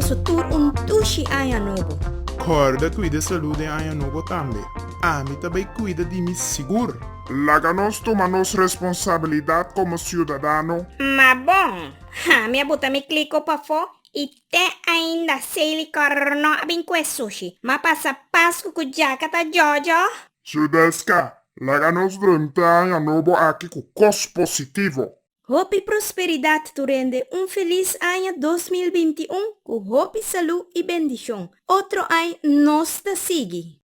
boso tur un dushi aña nobo. Kòrda kuida salú den aña nobo tambe. Ami ta bai kuida di mi sigur. Laga nos tuma nos responsabilidat komo siudadano. Ma bon, ami a buta mi kliko pafó i te ainda Selikor no a bin ku e sushi. M'a pasa Pasku ku djaka ta djòdjò. Judeska, laga nos drenta e aña nobo aki ku kos positivo. Hopi prosperidat tur hende un felis aña 2021 ku hopi salú i bendishon. Otro aña nos ta sigui.